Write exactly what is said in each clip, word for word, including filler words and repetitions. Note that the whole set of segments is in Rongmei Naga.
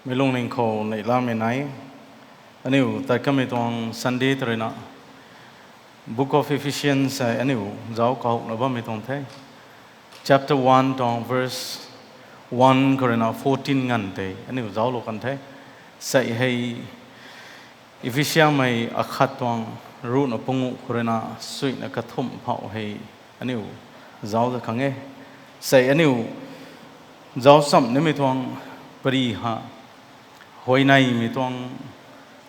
Meic lungning khou neihlamei nai. Aniu tat kamei tuang Sunday tw ruina Book of Ephesians hei aniu zauc kahowna bammei tuang the. Chapter one tuang verse one khou ruina fourteen nganv tei aniu zauclou kan the. Sei hei Ephesiamei akhat tuang ruhna panguh khou ruina suina kathumh phauh hei aniu zauc da khang e. Sei aniu zauc chamh nimei tuang pary ha, huayneymei tuang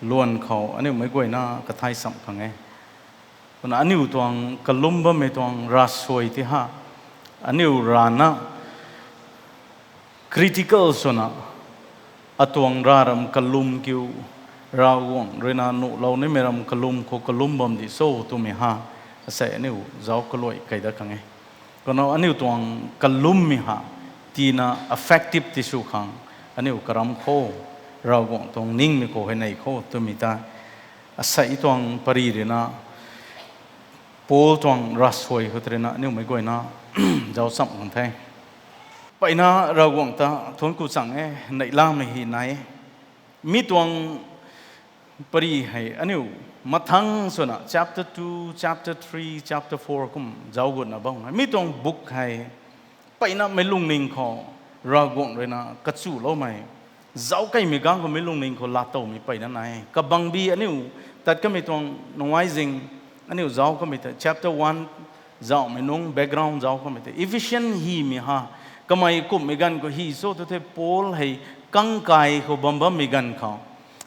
luan khou aniu meic guayna kathay chamh khang e. Kumna aniu tuang kalum bammei tuang ravsuai ti ha, aniu rana critical swna, atuang rav ram kalum kiu, Ravguangc ruina nuhlou nimei ram kalum khou kalum bam di cho twmei ha, asei aniu zauc kaluai kei dat khang e. Kumna aniu tuang kalummei ha, tina effective ti sw khang, aniu karam khou, Ravguangc tuang ningmei khou hei nei khou twmei ta, asei tuang pary ruina, Paul tuang ravsuai khou tw ruina aniu meic guayna zauc chamh khang the. Mpeyna Ravguangc ta thuanc ku chang e, neihlamei hei nai. Mi tuang pary hei aniu mathang swna chapter two, chapter three, chapter four kum zauc gutna bam e. Mi tuang book hei mpeyna meic lungning khou Ravguangc ruina kachuloumei, zauc keymei ganv khou meic lungning khou laatowmei mpeyna nai. Kabangbi aniu tat kamei tuang nungaizing, aniu zauc kamei tei chapter one zauhmei nung background zauc kamei tei Ephesian hymei ha, kamei kumhmei ganv khou hy cho tu the, Paul hei kangkai khou bam bammei ganv khou,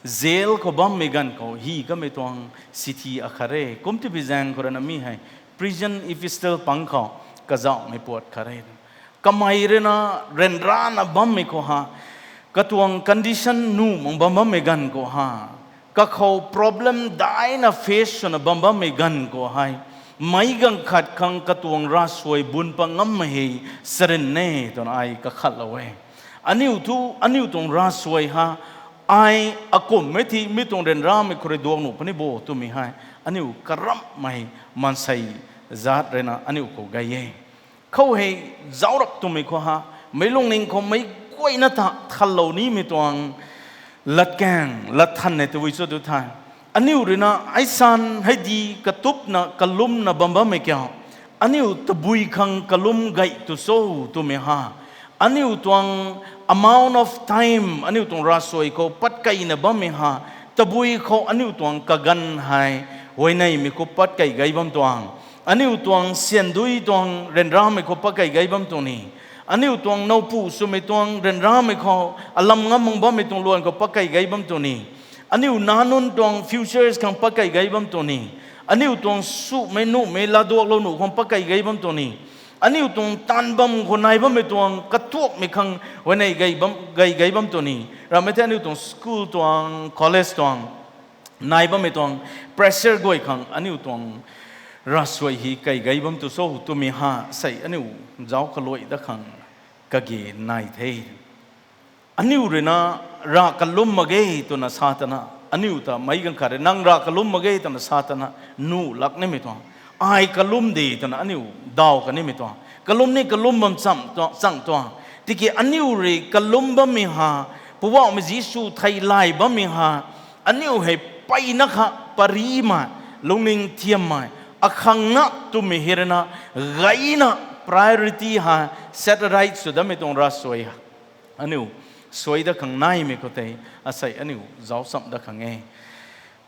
jail khou bammei ganv khou hy kamei tuang sithi akhat e. Kumtibi zaeng khou ruina mi hei prison epistle pang khou kazauhmei puat khat e. Kamei ruina ryanrana bammei khou ha, katuang condition nuh mak bam bammei ganv khou ha, kakhou problem daina face swna bam bammei ganv khou hei, meic ganv khat khang katuang ravsuai bun pat ngammei hei sarin e twna ai kakhatlou e. Aniu thu, aniu tuang ravsuai ha, ai akumhmei thi mi tuang ryanramei khou rui duak nuh puni bo twmei hei aniu karamhmei maansei zat ruina aniu khou gay e. Khou hei zauc rap twmei khou ha, meic lungning khou meic guayna ta thanlou nimei tuang latkaeng, latthan e tabui cho tu the. Aniu ruina ai san hei di katupna kalumna bam bammei kiu, aniu tabui khang kalum gay tu cho twmei ha, aniu tuang amount of time aniu tuang ravsuai khou pat keyna bammei ha, tabui khou aniu tuang kaganv hei huayneymei khou pat key gay bam tuang, aniu tuang syandui tuang ryanramei khou pat key gay bam tuang ni, aniu tuang nowpu swmei tuang ryanramei khou alam ngam mak bammei tuang luan khou pat key gay bam tuang ni, aniu nac nunc tuang futures khang pat key gay bam tuang ni, aniu tuang sumei nuhmei laduaklou nuh khang pat key gay bam tuang ni, aniu tuang taanv bam khou nai bammei tuang katuakmei khang huayney gay bam, gay, gay bam tuang ni, ramei the aniu tuang school tuang, college tuang, nai bammei tuang pressure guay khang aniu tuang ravsuai hei key gay bam tu cho twmei ha sei aniu zauc kaluai dat khang kage nai the. Aniu ruina rav kalum mak ge twna sa tana, aniu ta meic ganv khat rui nang rav kalum mak ge twna sa tana, nuh lak nimei tuang, ai kalum de twna aniu daw kanimei tuang, kalum ni kalum bam cham tuang, chang tuang. Tiki aniu rui kalum bammei ha, Poubauhmei Jisu thei lay bammei ha, aniu hei mpeyna kha parimei, lungning thiammei, akhang na twmei hei ruina, gayna priority ha set right sw datmei tuang ravsuai ha aniu suai dat khang naimei khou tei, asei aniu zauc chamh dat khang e.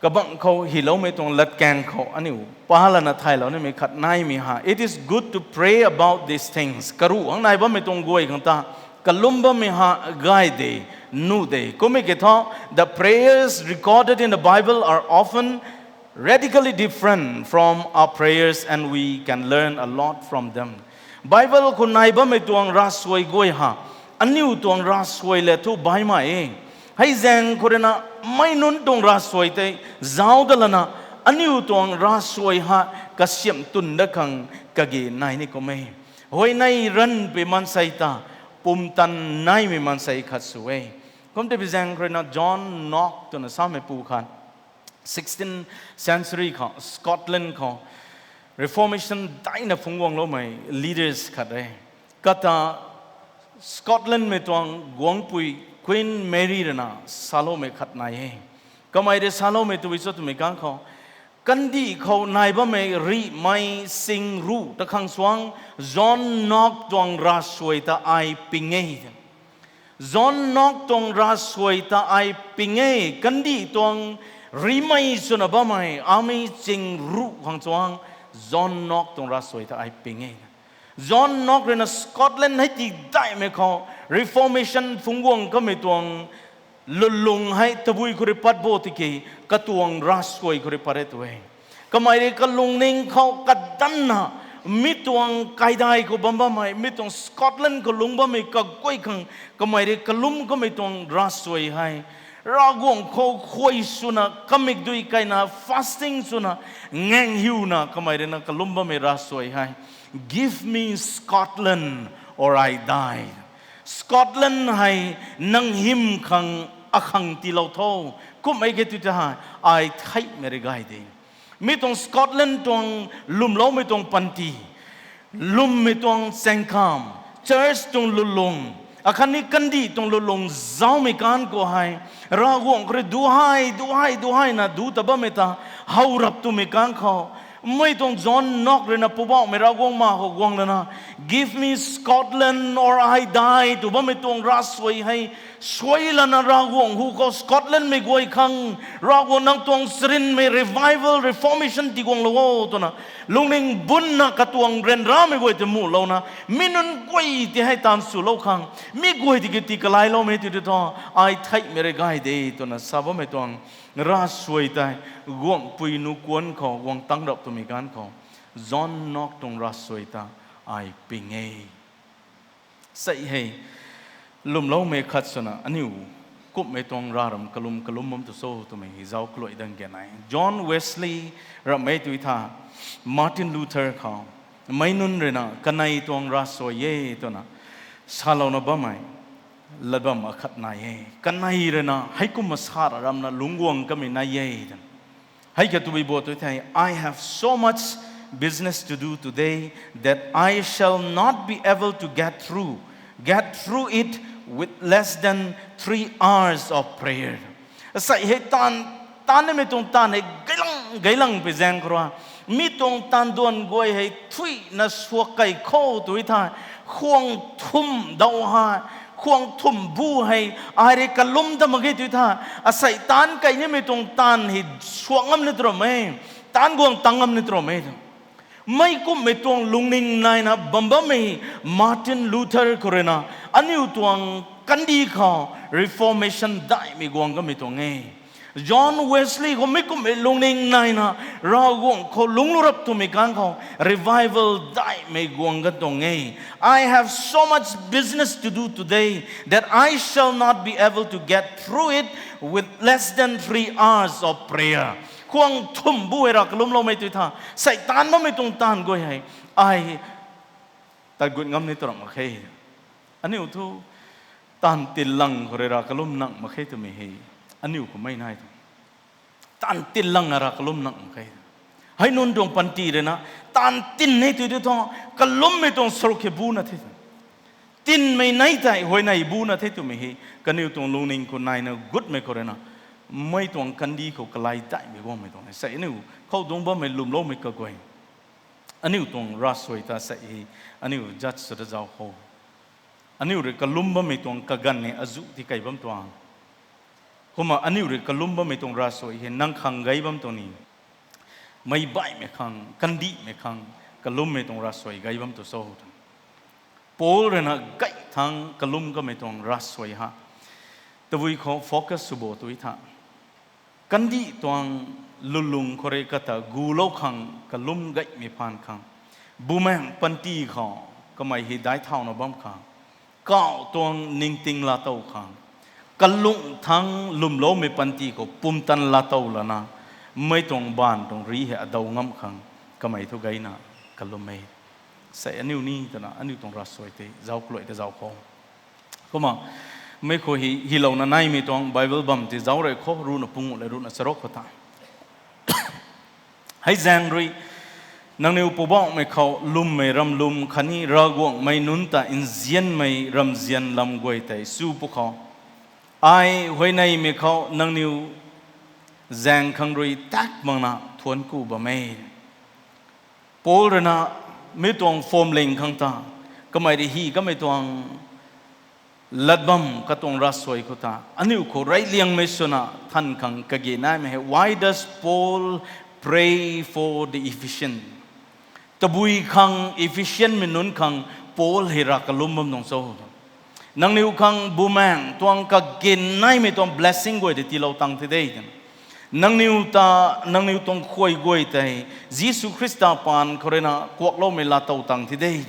Kabangc khou hyloumei tuang latkaeng khou aniu palana thaylou nimei khat naimei ha, it is good to pray about these things. Karuh hang nai bammei tuang guay khang ta, kalum bammei ha gay de, nuh de. Kummei ki thu, the prayers recorded in the Bible are often radically different from our prayers and we can learn a lot from them. Bible khou nai bammei tuang ravsuai guay ha, aniu tuang ravsuai le thu baihmei e. Hei zaeng khou ruina meic nunc tuang ravsuai tei zauc dat lana, aniu tuang ravsuai ha kasiamh twn dat khang kage nai ni kum e. Huayney ranvpui maansei ta pumtan naimei maansei khat sw e. Kumtibi zaeng khou ruina John Knox twna sameipu khat, sixteenth century khou Scotland khou Reformation daina phungc guangloumei leaders khat e. Kata Scotlandmei tuang guangpui Queen Mary rui na saloumei khat nai e. Kamei rui saloumei tui cho twmei kang khou, kandih khou nai bammei rihmei ching ruh ta khang suang, John Knox tuang ravsuai ta ai ping e. John Knox tuang ravsuai ta ai ping e, kandih tuang rihmei swna bammei amei ching ruh khang suang, John Knox tuang ravsuai ta ai ping e. John Knox rui na Scotland hei ti daihmei khou Reformation phungc guang kamei tuang lulung hei tabui khou rui pat bo tiki, katuang ravsuai khou rui pat e tu e. Kamei rui kalungning khou kadanna, mi tuang kaidai khou bam bammei, mi tuang Scotland khou lungc bammei kaguay khang, kamei rui kalum kamei tuang ravsuai hei, Ravguangc khou khuay swna kamik dui kaina fasting swna, ngaenghiuna kamei rui na kalum bammei ravsuai hei, Give me Scotland or I die. Scotland hei nang hym khang akhang tiilou tho. Kumhmei ke tu ta hei, ai theihmei rui gay de. Mi tuang Scotland tuang lwmloumei tuang panty, lwmmei tuang chaengkham, church tuang lulung, akhatni kandih tuang lulung zaumei kan khou hei, Ravguangc khou rui duhai, duhai, duhaina du ta bammei ta, how rap twmei kan khou, mei tuang John Knox rui na Poubauhmei Ravguangc ma khou guang lana, Give me Scotland or I die, tw bammei tuang ravsuai hei, suai lana Ravguangc hu khou Scotlandmei guay khang, Ravguangc nang tuang charynmei revival, reformation tiguanglou o twna, lungning bunna katuang ryanramei guay ta muhlouna, mi nunc guay ti hei taanv swlou khang, mi guay tiki ti kalayloumei ti tu thu, ai theihmei rui gay de twna sa bammei tuang ravsuai tei, guangpui nuh kuan khou guang tang rap twmei kan khou, John Knox tuang ravsuai ta ai ping e. Sei hei, lwmloumei khat swna aniu kumhmei tuang ravram kalum kalum bam tu cho twmei hei zauc kaluai dang ge nai. John Wesley rammei tui tha, Martin Luther khou, meic nunc rui na kanei tuang ravsuai e twna salouna bammei latbam akhat nai e. Kanei rui na heikumna sa ramna lungc guang kamei nai e twna. Hei kha tabui bo tu thei, I have so much business to do today that I shall not be able to get through, get through it with less than three hours of prayer. Sei hei taanv, taanv nimei tuang taanv hei gailang, gailang pui zaeng khou rui, mi tuang taanv duan guay hei thuina suak kei khou tu thei, khwang thumh dau hei, khwang thumh bu hei, ai rui kalum ta mak ge tu thei, asei taanv kai nimei tuang taanv hei suak ngam ni tu ram e, taanv guang tang ngam ni tu ram e. Mei kumhmei tuang lungning naina bam bammei Martin Luther khou rui na, aniu tuang kandih khou Reformation daihmei guang kamei tuang e. John Wesley khou mi kumhmei lungning naina, Ravguangc khou lungc lu rap twmei kan khou revival daihmei guang kan tuang e. I have so much business to do today that I shall not be able to get through it with less than three hours of prayer. Khwang thumh bu hei rav kalumloumei tu tha, sei taanv bammei tuang taanv guay hei, ai tat gut ngam ni tu ram mak khe. Aniu thu taanv tin lang khou rui rav kalum nang mak khe twmei hei, aniu khou mei nai tu. Taanv tin lang a rav kalum nang mak khe. Hei nunc tuang panty rui na, taanv tin hei tu tu thu, kalummei tuang saruk hei bu na the. Tinmei nei tei huayney bu na the twmei hei, kaniw tuang lungning khou naina gutmei khou rui na, mei tuang kandih khou kalai daihmei guangmei tuang e. Sei aniu khou dungc bammei lwmloumei kaguay, aniu tuang ravsuai ta sei hei, aniu judge sw ta zauc kho. Aniu rui kalum bammei tuang kaganv hei azuh ti kei bam tuang. Kumna aniu rui kalum bammei tuang ravsuai hei nang khang gay bam tuang ni, meic baihmei khang, kandihmei khang, kalummei tuang ravsuai gay bam tu cho twna, Paul rui na gay thangc kalum kamei tuang ravsuai ha, tabui khou focus sw bo tu tha, kandih tuang lulung khou rui kata gulou khang kalum gaymei phaan khang, bumaengc panty khou kamei hei daic thauna bam khang, kauh tuang ningting laatow khang, kalung thangc lwmloumei panty khou pumtan laatow lana, mei tuang baanv tuang rih hei adaw ngam khang, kamei thu gayna kalum e. Sei aniu ni twna aniu tuang ravsuai tei zauc kaluai ta zauc kho. Kumna, mei khou hei hylouna naimei tuang Bible bam tei zauc rui kho, ruhna punguh le ruhna charuk khou ta. Hei zaeng rui, nangniw Poubauhmei khou lwmmei ramlwm khatni Ravguangc mei nunc ta nzianmei ramzian lam guay tei chu pwkhou, Ai huayneymei khou nangniw zaeng khang rui tak makna thuanc ku bam e. Paul rui na mi tuang phwamling khang ta, kamei rui hi kamei tuang lat bam katuang ravsuai khou ta, aniu khou reyliangmei swna than khang kage naimei hei, why does Paul pray for the Ephesian? Tabui khang Ephesianmei nunc khang Paul hei rav kalum bam nung cho? Nangniw khang Bumaengh tuang kage naimei tuang blessing guay tei tiilou tang thi de. Nangniw ta, nangniw tuang khuay guay tei Jisu Khrista paan khou rui na kuakloumei laatow tang thi de.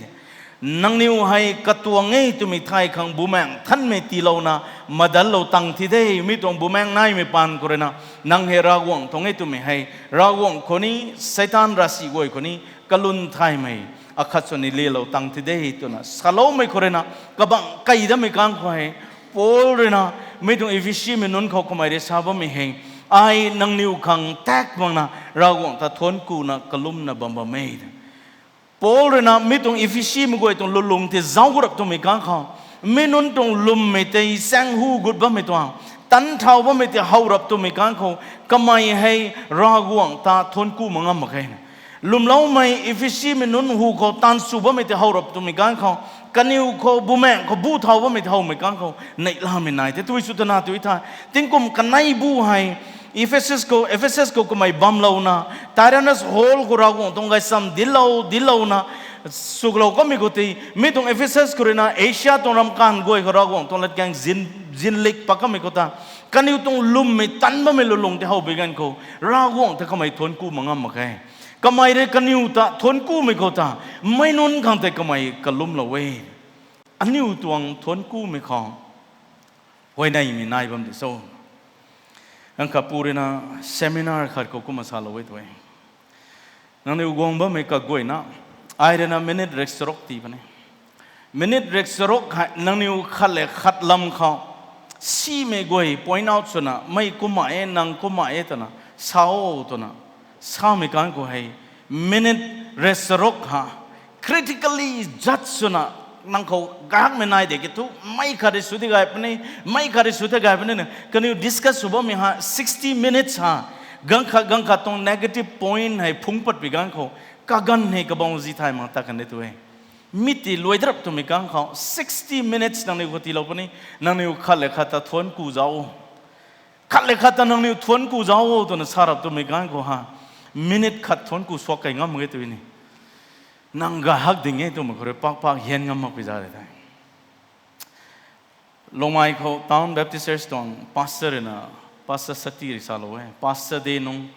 Nangniw hei katuang e twmei thay khang Bumaengh Nthanmei tiilouna madallou tang thi de. Mi tuang Bumaengh naimei paan khou rui na, nang hei Ravguangc tuang e twmei hei, Ravguangc khou ni, Seitaan ravsic guay khou ni kalum thaymei akhat sw ni lelou tang thi de twna saloumei khou rui na, kabangc kei datmei kang khou hei, Paul rui na mi tuang Ephesimei nunc khou kamei rui sa bammei hei, ai nangniw khang tak makna Ravguangc ta thuanc kuna kalumna bam bam e. Paul rui na mi tuang Ephesimei guay tuang lulung tei zauc gu rap twmei kang khou, mi nunc tuang lwmmei tei chaeng hu gut bammei tuang, tanc thau bammei tei how rap twmei kang khou, kamei hei Ravguangc ta thuanc ku mak ngam mak khe. Lwmloumei Ephesimei nunc hu khou taanv sw bammei tei how rap twmei kang khou, kaniw khou Bumaengh khou bu thau bammei tei howmei kang khou neihlamei nai the. Tui sw tana tui tha, tingkum kanei bu hei Ephesus khou, Ephesus khou kamei bamlouna, Tyrannus Hall khou Ravguangc tuang gaysam dinclou dinclouna swlou kamei khou tei, mi tuang Ephesus khou rui na Asia tuang ramkan guay khou Ravguangc tuang latkaeng zin, zinlik pat kamei khou ta, kaniw tuang lwmmei tanc bammei lulung tei howpui ganv khou, Ravguangc ta kamei thuanc ku mak ngam mak khe. Kamei rui kaniw ta thuanc kumei khou ta, meic nunc khang tei kamei kalumlou e. Aniu tuang thuanc kumei khou huayneymei nai bam di cho? Ganv khat pu rui na seminar khat khou kumna salou e tu e. Nangniw guang bammei kaguayna, ai rui na minute riakcharuk tii puni. Minute riakcharuk hei nangniw khat le khat lam khou simei guay point out swna, mei kumna e, nang kumna e twna, sa o twna samei kang khou hei, minute riakcharuk ha critically judge swna, nang khou gakmei nai de ki thu, mei khat rui sw the gay puni, mei khat rui sw the gay puni na kaniw discuss sw bammei ha sixty minutes ha, ganv khat ganv khat tuang negative point hei phungc patpui ganv khou, kaganv hei kabang zi thay mak ta kan de tu e. Mi tei luai darap twmei kang khou sixty minutes nangniw khou tiilou puni, nangniw khat le khat ta thuanc ku zauc o, khat le khat ta nangniw thuanc ku zauc o twna sa rap twmei kang khou ha, minute khat thuanc ku suak kei ngam mak ge tu ni. Nang ga hak ding e twmei khou rui pak pak hian ngam makpui za de tei. Longmai khou Town Baptist Church tuang pastor rui na, pastor sati rui salou e, pastor de nung,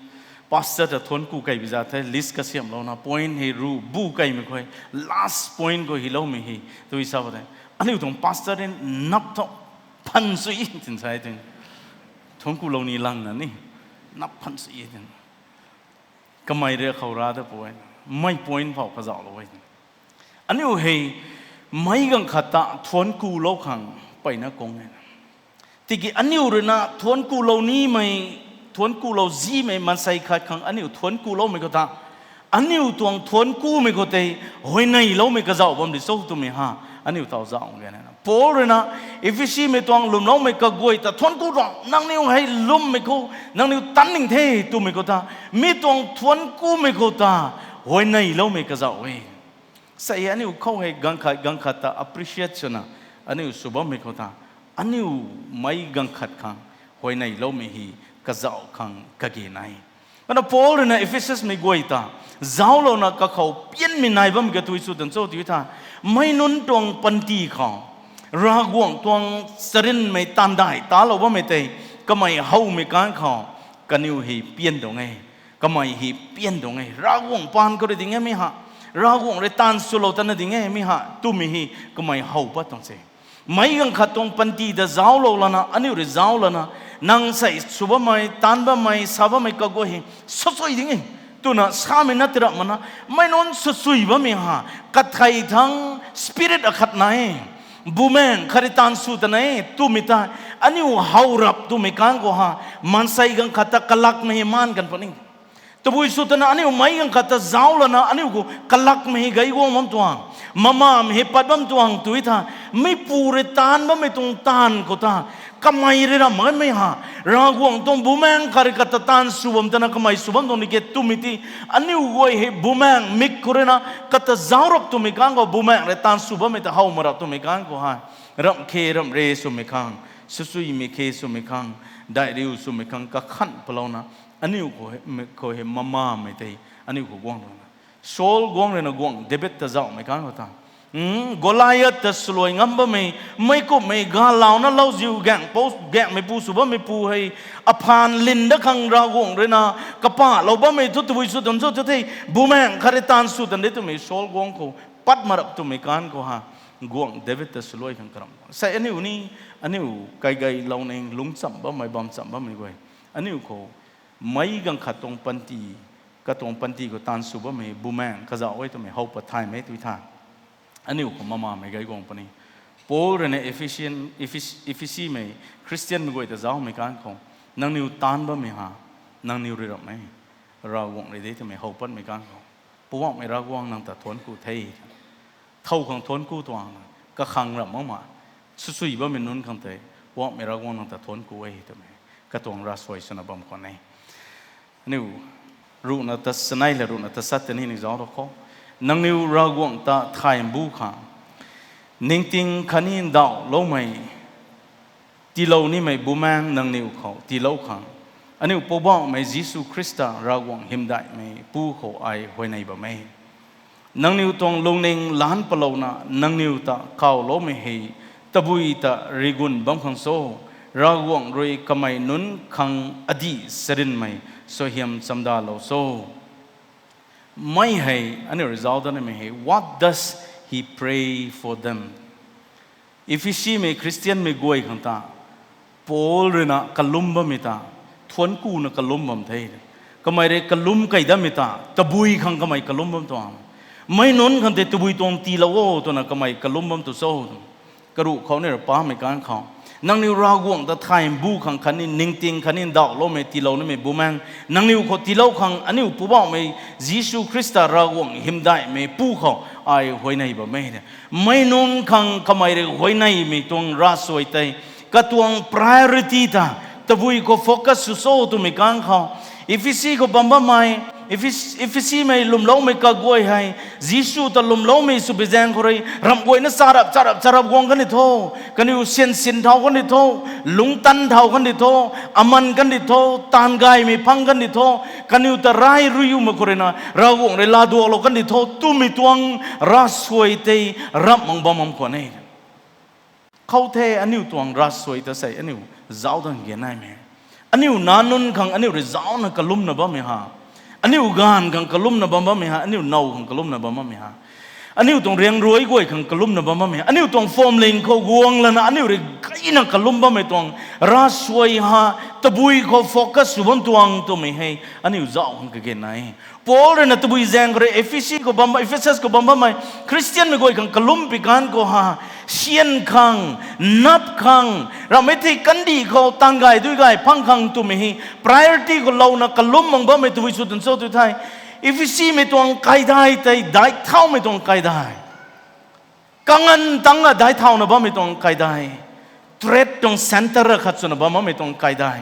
pastor ta thuanc ku kei bi za the, list kasiamhlouna point hei ru bu keimei khou, last point khou hyloumei hei tui sa ba the. Aniu tuang pastor rui nap tho phan sui tin sa e tin, thuanc kulou ni langna ni, nap phan sui e tin. Kamei rui khou ra ta pu e, mei point phou kazauhlou e. Aniu hei meic ganv khat ta thuanc kulou khang mpeyna kung e. Tiki aniu rui na thuanc kulou nimei, thuanc kulou zimei maansei khat khang aniu thuanc kuloumei khou ta, aniu tuang thuanc kumei khou tei huayneyloumei kazauh bam di cho twmei ha, aniu taw zauh ge na. Paul rui na Ephesimei tuang lwmloumei kaguay ta thuanc ku tuang, nangniw hei lwmmei khou nangniw tan ning the twmei khou ta, mi tuang thuanc kumei khou ta huayneyloumei kazauh e. Sa e, aniu khou hei ganv khat ganv khat ta appreciate swna aniu sw bammei khou ta, aniu meic ganv khat khang huayneyloumei hei kazauh khang kage nai. Kana Paul rui na Ephesusmei guay ta zauclouna kakhou pianmei nai bam ka tui sw tan cho tui tha, meic nunc tuang panty khou Ravguangc tuang charynmei taanv dai talou bammei tei kamei howmei kang khou kaniw hei pian tuang e. Kamei hei pian tuang e. Ravguangc paan khou rui ding e mi ha, Ravguangc rui taanv swlou tana ding e mi ha twmei hei kamei how pat tuang se. Meic ganv khat tuang panty ta zauclou lana, aniu rui zauc lana, nang sei sw bammei, taanv bammei, sa bammei kaguay hei sasui ding e twna samei na tiram mana, meic nunc sasui bammei ha, kathei thang spirit akhat nai e. Bumaengh khat rui taanv sw tana e twmei ta, aniu how rap twmei kang khou ha, maansei ganv khat ta kalakmei hei maan kan puni. Tabui sw tana aniu meic ganv khat ta zauc lana aniu khou kalakmei hei gay guang bam tuang, mamamei hei pat bam tuang tui tha, meipu rui taanv bammei tuang taanv khou ta, Kamei rui ramh makmei ha, Ravguangc tuang bumaengc khat rui kata taanv sw bam tana kamei sw bam tuang ni ke twmei ti, aniu guay hei bumaengc mik khou rui na kata zauc rap twmei kang khou, bumaengc rui taanv sw bammei ta how mak rap twmei kang khou hei, ramh khe ramh re swmei khang, swsuimei khe swmei khang, daihriu swmei khang kakhan palouna, aniu khou hei, khou hei mamamei tei, aniu khou guang rana, Saul guang rui na guang David ta zauhmei kang khou ta, Goliath ta swluai ngam bammei, meic kumhmei galauna lauziu gaengpou gaengmei pu sw bammei pu hei, aphaan lin dat khang Ravguangc rui na kapahlou bammei thu tabui sw tan cho tu the, bumaengc khat rui taanv sw tan de twmei Saul guang khou pat mak rap twmei kang khou ha, guang David ta swluai khang karam. Sei aniu ni, aniu kaigeilou ning lungcham bammei bamcham bammei guay, aniu khou meic ganv khat tuang panty, katuang panty khou taanv sw bammei bumaengc kazauh e twmei how pat thaymei tui tha, aniu khou mamamei gay guang puni. Paul rui na Ephesian, Ephes-, Ephesimei Khristianmei guay ta zauhmei kang khou, nangniw taanv bammei ha, nangniw rui ramh e, Ravguangc rui de twmei how patmei kang khou, Poubauhmei Ravguangc nang ta thuanc ku the, thow khang thuanc ku tuang, kakhang ramh makmei, swsui bammei nunc khang tei, Poubauhmei Ravguangc nang ta thuanc ku e twmei, katuang ravsuai swna bam khwan e. Aniu ruhna ta sanei la ruhna ta sat tei ni ni zauc rou khou, nangniw Ravguangc ta thay mbu khang, ningting khatni ndauhloumei tiilou nimei bumaengc nangniw khou tiilou khang, aniu Poubauhmei Jisu Khrista Ravguangc hymdaihmei pu khou ai huayney bam e. Nangniw tuang lungning lan palouna nangniw ta kawloumei hei tabui ta rigun bam khang cho, Ravguangc rui kamei nunc khang adih sarinmei suaihiam chamdalou cho. Mei hei aniu rui zauc dat namei hei, what does he pray for them? Ephesimei Khristianmei guay khang ta Paul rui na kalum bammei ta, thuanc kuna kalum bam the. Kamei rui kalum kei datmei ta tabui khang kamei kalum bam tuang, meic nunc khang tei tabui tuang tiilou o twna kamei kalum bam tu cho? Karuh khou ni rui pamei kang khou, nangniw Ravguangc ta thay mbu khang khatni ningting khatni ndauhloumei tiilou nimei bumaengc nangniw khou tiilou khang aniu Poubauhmei Jisu Khrista Ravguangc hymdaihmei pu khou ai huayney bam e. Meic nunc khang kamei rui huayneymei tuang ravsuai tei, katuang priority ta tabui khou focus sw cho twmei kang khou, Ephesi khou bam bammei, Ephes-, Ephesimei lwmloumei kaguay hei, Jisu ta lwmloumei sw bi zaeng khou rui ramh guayna charap charap charap guang kan di tho, kaniw syan sin thau kan di tho, lungctan thau kan di tho, aman kan di tho, taanv gaymei phang kan di tho, kaniw ta rai rui u mak khou rui na Ravguangc rui laaduaklou kan di tho twmei tuang ravsuai tei ramh mak bam bam khwan e. Khou the aniu tuang ravsuai ta sei aniu zauc dang ge naimei, aniu nac nunc khang aniu rui zaucna kalumna bammei ha, aniu gaanv khang kalumna bam bammei ha, aniu now khang kalumna bam bammei ha, aniu tuang riangruai guay khang kalumna bam bammei ha, aniu tuang phuamling khou guang lana aniu rui gayna kalum bammei tuang ravsuai ha, tabui khou focus sw bam tuang twmei hei aniu zauc khang kage nai. Paul rui na tabui zaeng khou rui Ephesi khou bam, Ephesus khou bam bammei Khristianmei guay khang kalum pi kan khou ha, syan khang, nap khang, ramhmei thei kandih khou taanv gay dui gay phang khang twmei hei priority khou louna kalum mak bammei tabui sw tan cho tu the. Ephesimei tuang kaidai tei daih thaumei tuang kaidai, kanganv tangc a daih thauna bammei tuang kaidai, trade tuang centre khat swna bam bammei tuang kaidai,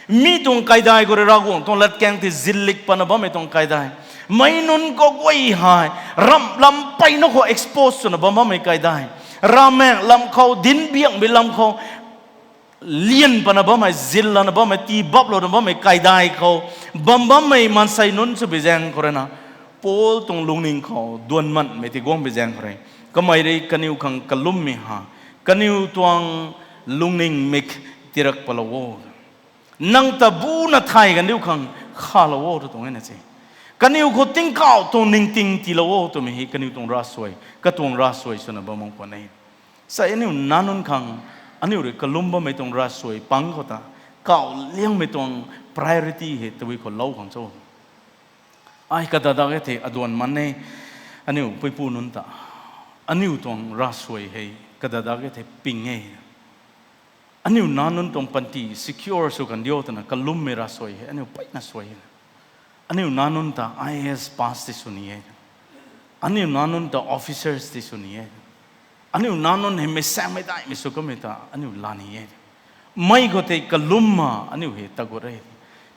mi tuang kaidai khou rui Ravguangc tuang latkaeng tei zillik patna bammei tuang kaidai, meic nunc kaguay hei ramh lam peyna khou expose swna bam bammei kaidai, ravmaengc lam khou, dinc biakmei lam khou, lian patna bammei, zillana bammei, tiibaplouna bammei kaidai khou bam bammei maansei nunc sw bi zaeng khou rui na, Paul tuang lungning khou duanmanmei tiguangmei zaeng khou rui, kamei rui kaniw khang kalummei ha, kaniw tuang lungning mik tirak palou o, nang ta buna thay kandiu khang khalou o tu tuang e na se. Kaniw khou tingkauh tuang ningting tiilou o twmei hei kaniw tuang ravsuai, katuang ravsuai swna bam mak khwan e. Sei aniu nac nunc khang aniu rui kalum bammei tuang ravsuai pang khou ta, kauh liangmei tuang priority hei tabui khou lou khang cho? Ai kadadak e thei aduan man e, aniu puipu nunc ta, aniu tuang ravsuai hei kadadak e thei ping e. Aniu nac nunc tuang panty secure sw kandiu twna kalummei ravsuai hei aniu peyna suai e. Aniu nac nunc ta I A S pass ti sw ni e. Aniu nac nunc ta officers ti sw ni e. Aniu nac nunc hei meic saengmei daihmei sw kamei ta aniu la ni e. mei khou tei kalumna aniu hei tagut e.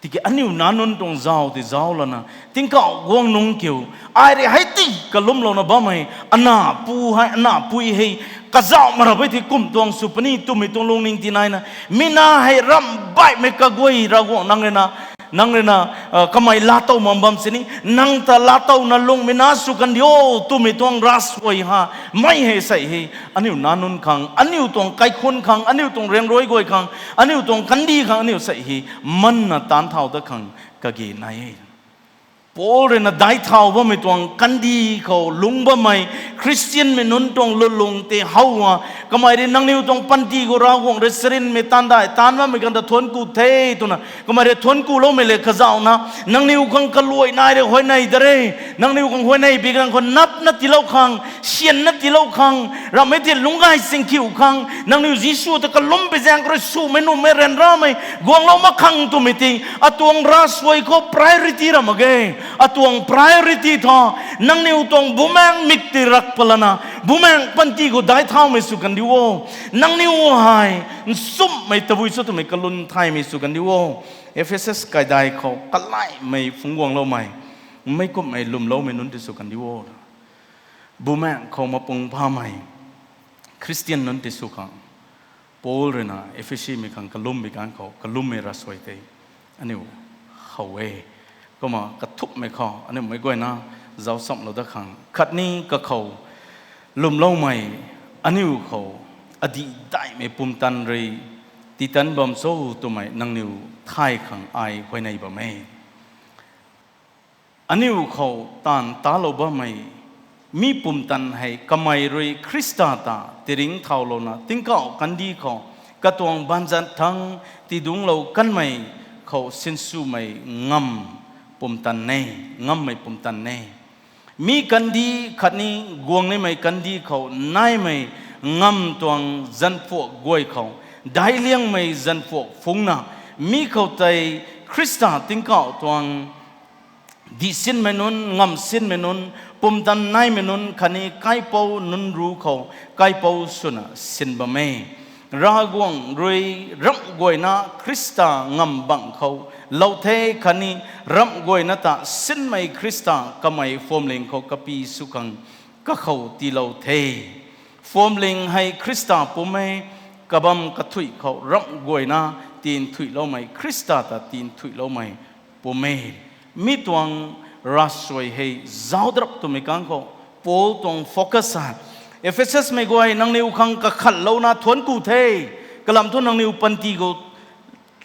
Tiki aniu nac nunc tuang zauc tei zauc lana, tingkauh guang nungc kiu, ai rui hei ti kalumlouna bammei, anac pu hei, anac pui hei, kazauh marap e tei kum tuang sw puni twmei tuang lungning tinaina, mi nac hei ramh baihmei kaguay Ravguangc nang rui na, nang rui na, kamei laatow mak bam sini, nang ta laatowna lungmei nac sw kandi o twmei tuang ravsuai ha, mei hei sei hei, aniu nac nunc khang, aniu tuang kaikhunc khang, aniu tuang riangrui guay khang, aniu tuang kandih khang aniu sei hei, manna taanc thau dat khang kage nai e. Paul rui na daic thau bammei tuang kandih khou lungc bammei Khristianmei nunc tuang lwnlung tei how a, kamei rui nangniw tuang panty khou Ravguangc rui charynmei taanv dai taanv bammei ganv ta thuanc ku the twna kamei rui thuanc kuloumei le kazauhna, nangniw khang kaluai nai rui huayney da re, nangniw khang huayney bi ganv khou napna tiilou khang, syanna tiilou khang, ramhmei tei lungc gay singkhiu khang, nangniw Jisu ta kalum pei zaeng khou rui swmei nuhmei ryanramei guanglou mak khang twmei tei, atuang ravsuai khou priority ram mak ge. Atuang priority thu, nangniw tuang bumaengc mik tei rak palana, bumaengc panty khou daic thaumei sw kandi o. Nangniw hei, nchumhmei tabui cho twmei kalum thaymei sw kandi o. Ephesus kaidai khou kalaimei phungc guangloumei, meic kumhmei lwmloumei nunc tei sw kandi o. Bumaengc khou mapung phamei Khristian nunc tei sw khang, Paul rui na Ephesimei khang kalum bi ganv khou kalummei ravsuai tei aniu how e. Kumna kathumhmei khou aniu meic guayna zauc chamlou dat khang, khatni kakhou lwmloumei, aniu khou adih daihmei pumtan rui titan bam cho twmei nangniw thay khang ai huayney bam e. Aniu khou taanv talou bammei mi pumtan hei kamei rui Khrista ta tiringc thaulouna tingkauh kandih khou katuang baanzat thangc tidungclou kanmei khou sinswmei ngam pumtan e, ngammei pumtan e. Mi kandih khatni guangnimei kandih khou naimei ngam tuang zanphuak guay khou, daic liangmei zanphuak phungcna, mi khou tei Khrista tingkauh tuang dihsinmei nunc, ngamsinmei nunc, pumtan naimei nunc khatni kaipouc nunc ruc khou kaipouc swna sin bam e. Ravguangc rui ramh guayna Khrista ngam bangc khou lou the khatni ramh guayna ta sinmei Khrista kamei phuamling khou kapy sw khang kakhou tiilou the. Phuamling hei Khrista pum e, kabam kathuih khou ramh guayna tinthuihloumei Khrista ta tinthuihloumei pum e. Mi tuang ravsuai hei zauc drap twmei ganv khou, Paul tuang focus hei, Ephesusmei guay nangniw khang kakhatlouna thuanc ku the, kalam thu nangniw panty khou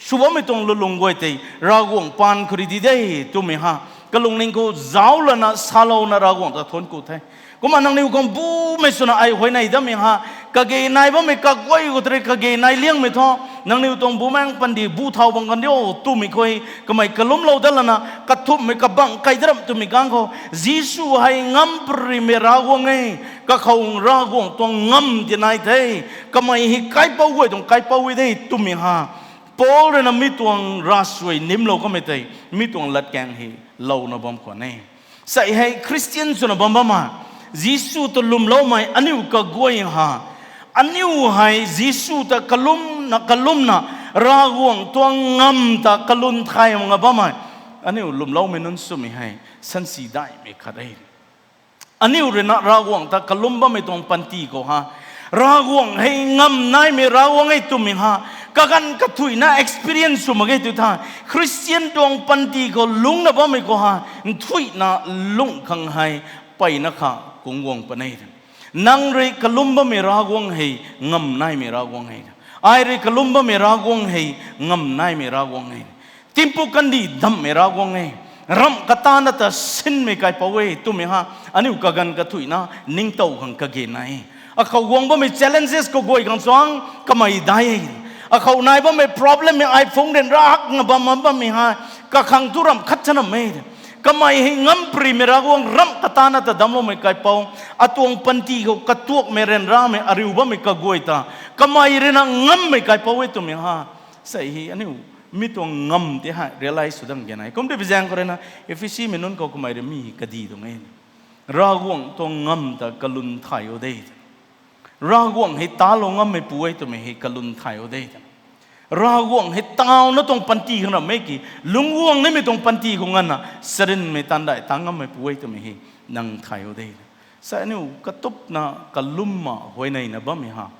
sw bammei tuang lulung guay tei Ravguangc paan khou rui di de twmei ha, kalungning khou zauc lana salouna Ravguangc ta thuanc ku the. Kumna nangniw khang bumei swna ai huayney datmei ha, kage nai bammei kaguay khou tei kage nai liangmei thu, nangniw tuang bumaengc panty bu thau bang kan dio twmei khou kamei kalumlou dat lana, kathumhmei kabangc kai dat ramh twmei ganv khou, Jisu hei ngamparymei Ravguangc e, kakhou Ravguangc tuang ngam ti nai the, kamei hei kaipouc guay tuang kaipouc e de twmei ha. Paul rui na mi tuang ravsuai nimlou kamei tei, mi tuang latkaeng hei louna bam khwan e. Sei hei Khristian swna bam bam a, Jisu ta lwmloumei aniu kaguay ha, aniu hei Jisu ta kalumna kalumna, Ravguangc tuang ngam ta kalum thay mak nga bammei, aniu lwmloumei nunc swmei hei sansi daihmei khat e. Aniu rui na Ravguangc ta kalum bammei tuang panty khou ha, Ravguangc hei ngam naimei Ravguangc e twmei ha, kaganv kathuihna experience sw mak ge tu tha, Khristian tuang panty khou lungcna bammei khou ha, nthuihna lungh khang hei mpeyna kha kung guang puni. Nang rui kalum bammei Ravguangc hei ngam naimei Ravguangc e. Ai rui kalum bammei Ravguangc hei ngam naimei Ravguangc e. Tingpuk kandih damhmei Ravguangc e. Ramh katana ta sinmei kaipouc e twmei ha, aniu kaganv kathuihna ningtow khang kage nai e. Akhou guang bammei challenges kaguay khang chuang kamei dai e. Akhou nai bammei problem hei ai phungc ryanra hak nga bam bam bammei ha, kakhang tu ramh khat chanam e. Kamei hei ngamparymei Ravguangc, ramh katana ta damcloumei kaipouc, atuang panty khou katuakmei ryanramei ariu bammei kaguay ta kamei rui na ngammei kaipouc e twmei ha. Sei hei aniu mi tuang ngam tei hei realize sw dam ge nai. Kum tei bi zaeng khou rui na Ephesimei nunc khou kamei rui mi kadi tuang e. Ravguangc tuang ngam ta kalum thay o de. Ravguangc hei talou ngammeipu e twmei hei kalum thay o de. Ravguangc hei tawna tuang panty khang rammei ki, lungcguang nimei tuang panty khou nganvna charynmei taanv dai tang ngammeipu e twmei hei nang thay o de. Sa aniu katupna kalumna huayneina bammei ha,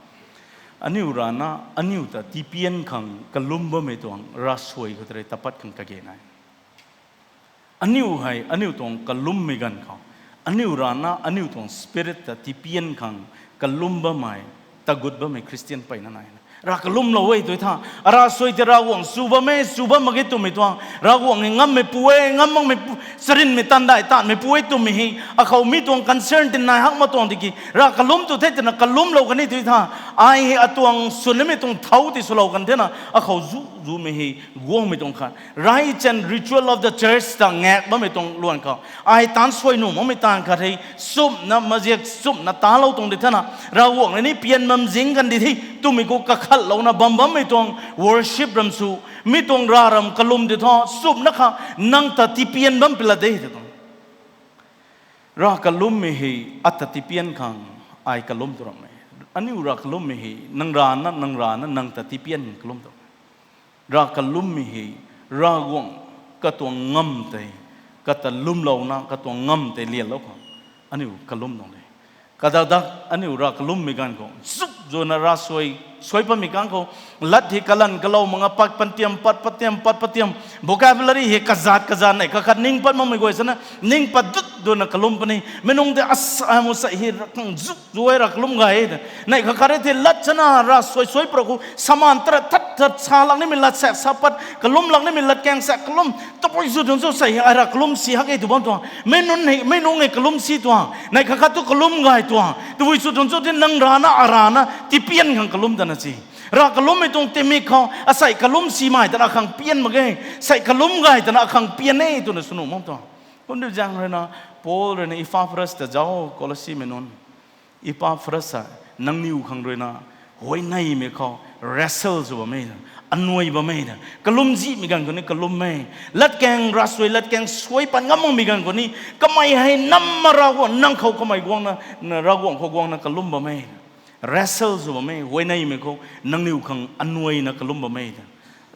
aniu rana aniu ta tipian khang kalum bammei tuang ravsuai khou tei rui tapat khang kage nai. Aniu hei aniu tuang kalummei ganv khou, aniu rana aniu tuang spirit ta tipian khang kalum bammei, tagut bammei Christian peyna nai. Rav kalumlou e tui tha, aravsuai tei Ravguangc sw bam e, sw bam mak ge twmei tuang, Ravguangc hei ngammeipu e, ngam makmei pu, charynmei taanv dai tanmeipu e twmei hei akhou mi tuang concern tei nai hak ma tuang tiki, rav kalum tu the twna kalumlou kan e tui tha, ai hei atuang swnimei tuang thau tei swlou kan thena akhou zu zumei hei guangmei tuang khat, rites and ritual of the church ta ngak bammei tuang luan khou, ai taanv suai nuh makmei taanv khat hei, chumna maziak chumna talou tuang di thena, Ravguangc rui ni pian bam zing kan di the twmei khou kakhatlouna bam bammei tuang worship ram sw, mi tuang rav ram kalum di thu, chumna kha nang ta tipian bam pila de tw tuang. Rav kalummei hei ata tipian khang ai kalum tu rammei. Aniu rav kalummei hei nang rana, nang rana, nang ta tipian kalum tu. Rav kalummei hei Ravguangc katuang ngam tei, kata lumlouna katuang ngam tei lianlou khang aniu kalum tuang de. Kadakdak aniu rav kalummei ganv khou zuk zuna ravsuai, suai patmei ganv khou, lat hei kalan kalou mak nga pat patiam, pat patiam, pat patiam, vocabulary hei kazat kazat nei kakhat ning pat makmei guay sana ning pat dut duna kalum puni. Mei nung tei asa mu sa hei rakhang zuk zuai rav kalum gay e. Nei kakhat e thei lat sana ravsuai suai pra khou saman tara that that sa lak nimei lat sa sa pat, kalum lak nimei lat kaeng sa kalum, tapui sw tuang cho sa hei ai rav kalum si hak e tw bam tuang. Mei nunc hei, mei nung hei kalum si tuang. Nei kakhat tu kalum gay tuang. Tabui sw tuang cho thei nang rana, arana, tipian khang kalum tana si. Rav kalummei tuang timik khou asei kalum simei tana akhang pian mak ge. Sei kalum gay tana akhang pian e twna sw nuh mak tuang. Kumdi zaeng ruina, Paul ruina Epaphras ta zauc Colossaemei nunc, Epaphras a, nangniw khang ruina huayneymei khou wrestle sw bam e, anuai bam e, kalumzihmei ganv khou ni kalum e, latkaeng ravsuai latkaeng suai pat ngam makmei ganv khou ni, kamei hei namna Ravguangc nang khou kamei guangna, Ravguangc khou guangna kalum bam e, wrestle sw bam e, huayneymei khou nangniw khang anuaina kalum bam e.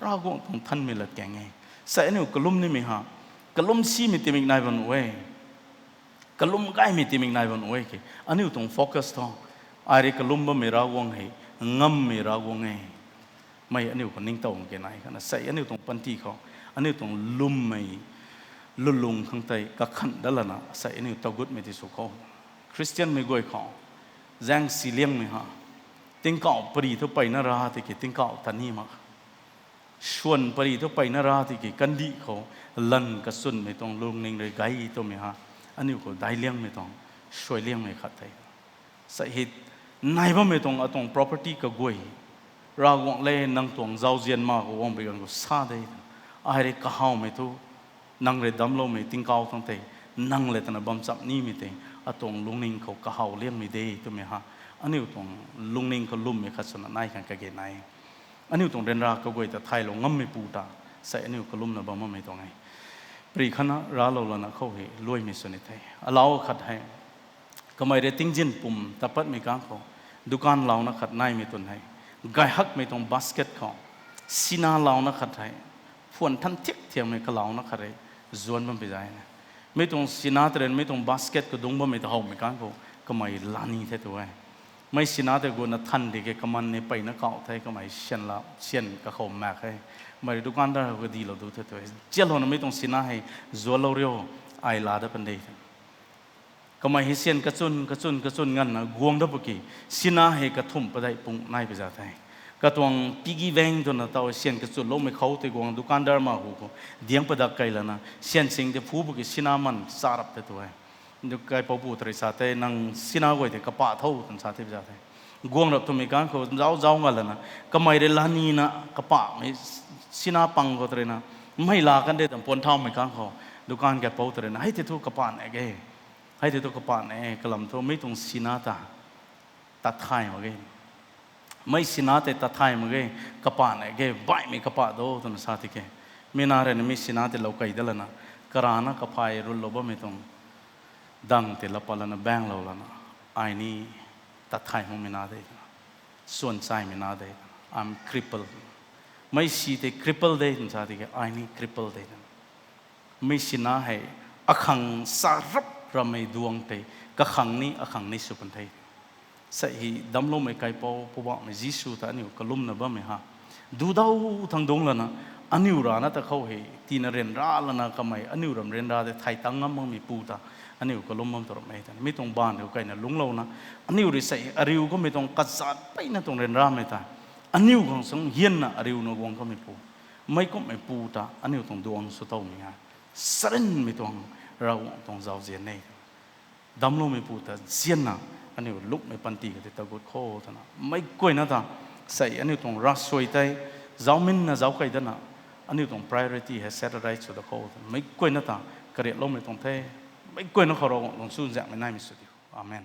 Ravguangc tuang nthanmei latkaeng e. Sei aniu kalum nimei ha, kalum simei timik nai bam nuh e. Kalum gaymei timik nai bam nuh e ki. Aniu tuang focus thu, ai rui kalum bammei Ravguangc hei ngammei Ravguangc e. Mei aniu khou ningtow ke nai khatna sei aniu tuang panty khou, aniu tuang lummei lulung khang tei kakhanh dat lana sei aniu tagutmei ti sw khou, Christianmei guay khou zaeng si liangmei ha, tingkauh pary thu peyna ra tiki tingkauh ta ni mak. Swan pary thu peyna ra tiki kandih khou lan kachwnmei tuang lungning rui gay twmei ha, aniu khou daic liangmei tuang, suai liangmei khat the. Sei hei nai bammei tuang atuang property kaguay, Ravguangc le nang tuang zauzian ma khou guang bi ganv khou sa de, ai rui kahawmei thu, nang rui damcloumei tingkauh thangc tei, nang le twna bam cham nimei tei, atuang lungning khou kahaw liangmei de twmei ha, aniu tuang lungning khou lummei khat swna nai khang kage nai. Aniu tuang ryanra kaguay ta thaylou ngammeipu ta, sei aniu kalumna bam bammei tuang e. Pary khatna raclou lana khou hei luaimei sw ni the. Alau khat hei, kamei rui tingzin pum tat patmei kang khou, dukan launa khat naimei twn hei, gay hakmei tuang basket khou, sina launa khat hei, phuan than thiak thiakmei kalauna khat rui zuanc bam pi zay na. Mei tuang sina tei rui, mei tuang basket khou dungc bammei ta howmei kang khou, kamei lani the tu e. Mei sina tei guna than di ke kaman ni peyna kauh the, kamei syan la, syan kakhou mak e. Mei rui dukandar khou kadilou du the tu e. Zianlouna mei tuang sina hei zuanclou rio, ai la dat pan de. Kamei hei syan kachwn, kachwn, kachwn nganvna guang dat pw ki, sina hei kathumh padeih pung nai pi za the. Katuang piggy bank twna taw syan kachwnloumei khou tei guang dukandar ma hu khou, diang padak kei lana, syan sing tei phu pw ki sina man charap the tu e. Kaipoupu tei rui sa tei, nang sina guay tei kapah tho twna sa the pi za the. Guang rap twmei kang khou zauc zauc nga lana, kamei rui lanina kapahmei sina pang khou tei ruina, mei la kan de twna puan thaumei kang khou, dukan kaipou tei ruina, hei tei thu kapah na ge. Hei tei thu kapah na e, kalam thu mei tuang sina ta tat thay mak ge. Mei sina tei tat thay mak ge, kapah na ge, baihmei kapah do twna sa tiki, mi na ruina mi sina tei lou kei dat lana, karana kaphay rutlou bammei tuang dang tei laa pat lana banglou lana, ai ni tat thay makmei na de, swan chaymei na de, I'm cripple. Mei si tei cripple de twna sa tiki ai ni cripple de twna. Mei sina hei akhang sa rap ramei duang tei kakhang ni akhang ni sw pan the. Sa hi damcloumei kaipouc Poubauhmei Jisu ta aniu kalumna bammei ha, dudau thang dungc lana, aniu rana ta khou hei tina ryanra lana kamei aniu ram ryanra tei thay tang ngam makmei pu ta aniu kalum bam tu ramei ta mi tuang baanv riu kaina lungclouna, aniu rui sa ariu kamei tuang kazat peyna tuang ryanramei ta aniu khang sang hianna ariuna guang kamei pu, meic kumhmei pu ta aniu tuang duang sw towmei ha, sarinmei tuang, Ravguangc tuang zauzian e. Damcloumei pu ta zianna aniu lukmei panty khou tei tagut kho twna meic guayna ta, sa aniu tuang ravsuai tei zauminna zauc kei dana, aniu tuang priority hei set right sw da kho twna meic guayna ta kariatloumei tuang the. Meic guayna khou Ravguangc tuang chuzaenghmei naimei sw di. Amen.